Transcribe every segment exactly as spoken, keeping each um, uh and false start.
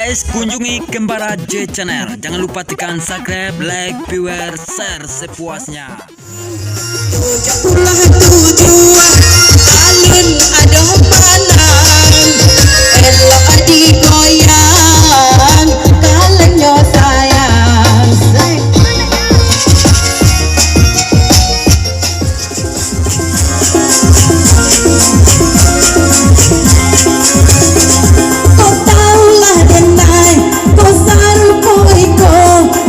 Guys, kunjungi Kembara J Channel. Jangan lupa tekan subscribe, like, viewer, share sepuasnya. Tujuah puluah tujuah, alun adoh panang, elok digoyang, kalanyo sayang. Ko taulah denai, ko sarupo iko,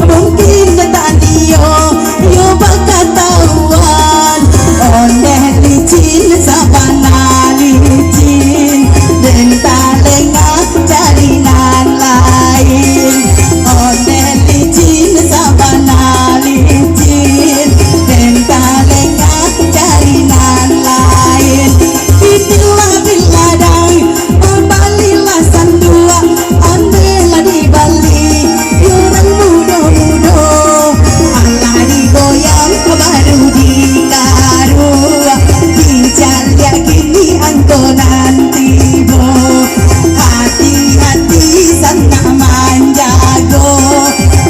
mungkin taniyo, yo bakatauan. Ondeh licin sabana licin, den talengah cari nan lain. Ondeh licin sabana licin, den talengah cari nan lain. Bibilah biladang, balilah sanduak, ondeh lah dibali. Urang mudo-mudo, alah digoyang, baru dikaruak. Dicaliak kini angko nan tibo. Hati-hati sanak manjago.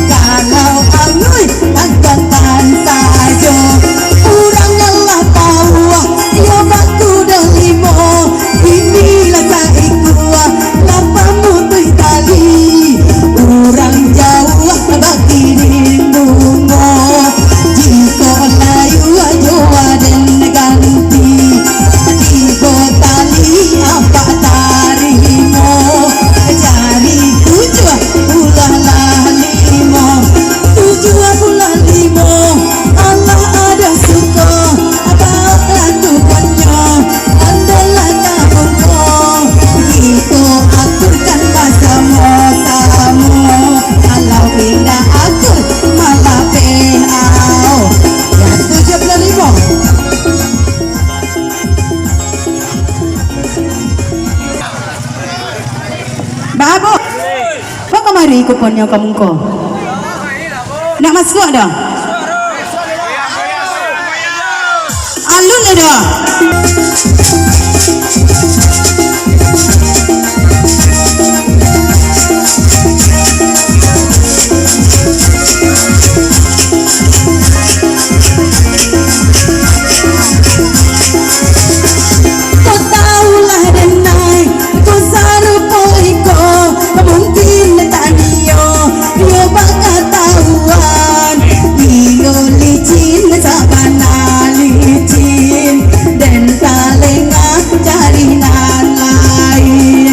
Kalau anguih angkatan sajo. Urang alah tau, yo bakudo limo. Inilah saikua, lah pamutuih tali. Urang jauah bakirim bungo. Jikok layua jo den ganti, tigo tali apak tarimo. Jari tujuah puluah limo. Tujuah puluah limo, alah ado suko, baoklah tu konyo, andolah ka muko. Kito aturkan basamo-samo, kalau indak atur, malah P A O. Ya, tujuah puluah limo. Babu. Ko kamari kuponnyo ka muko. Nak masuak dah? Alun dah. Ko taulah denai, ko sarupo iko, mungkin taniyo, yo bakatauan. Iyo licin sabana licin, den talengah cari nan lain.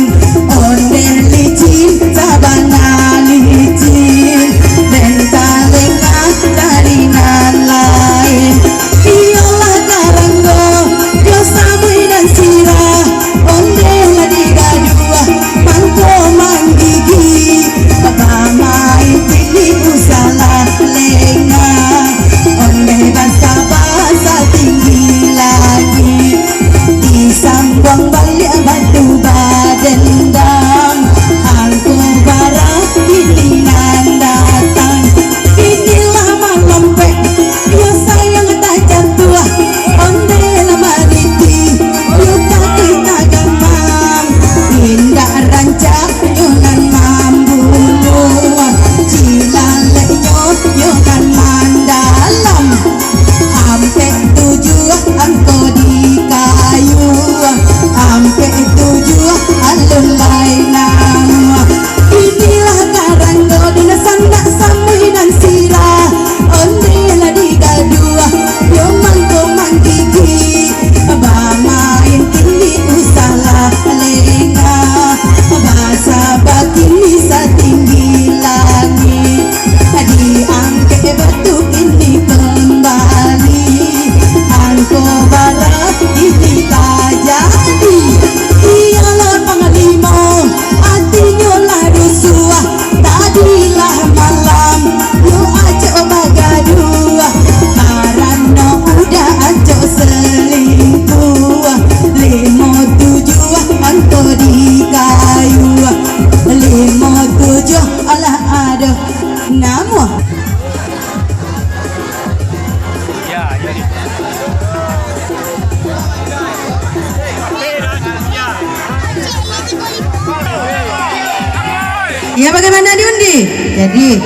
Ya, bagaimana diundi? Jadi,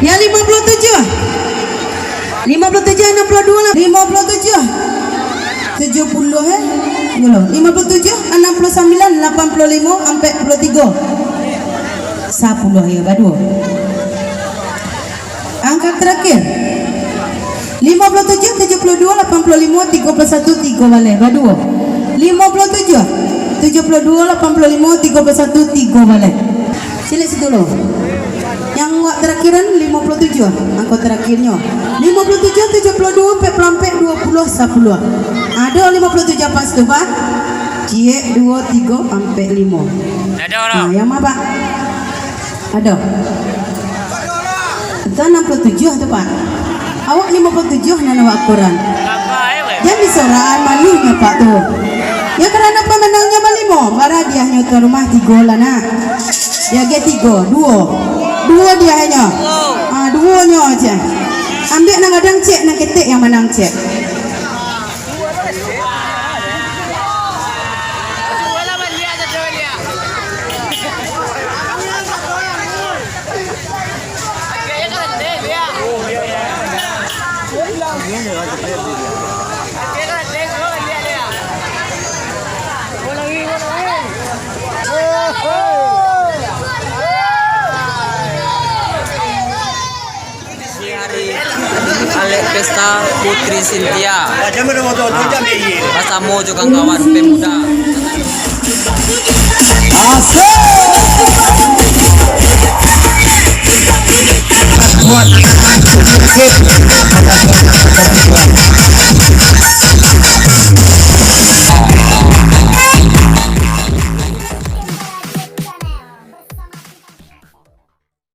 ya, lima puluh tujuh. Lima puluh tujuh, enam puluh dua lah. Lima puluh tujuh. Tujuh puluh, eh? Dulu. Lima puluh tujuh, enam puluh sembilan, lapan puluh lima, empat puluh tiga. Sepuluh, ya, baru. Angka terakhir. Lima puluh tujuh, tujuh puluh dua, lapan puluh lima, tiga puluh satu, tiga baleh. Baduo. Lima puluh tujuh, tujuh puluh dua, lapan puluh lima, tiga puluh satu, tiga baleh. Caliak situ lo. Yang awak terakhiran lima puluh tujuh, angka terakhirnyo. Lima puluh tujuh, tujuh puluh dua, empat puluh empat, dua puluh, sepuluh. Ado lima puluh tujuh pas tu, Pak? Ciek, dua, tiga, empat, lima. Ado, ado. Ah, yang ma, Pak? Ado. Itu enam puluh tujuh tu, Pak. Awak lima puluh tujuh nan awak kurang. Jan disoraan maluhnyo, Pak, tu. Ya, karano pemenangnyo balimo, bara hadiahnyo tuan rumah tigo lah, nak. Diagiah tigo, duo. Duo diagiahnyo. Ah, duonyo aja. Ambiak nan gadang, ciek, nan ketek yang manang, ciek. Di hari Alek Pesta Putri Sintia, ah, basamo jo kawan-kawan pemuda. Asik.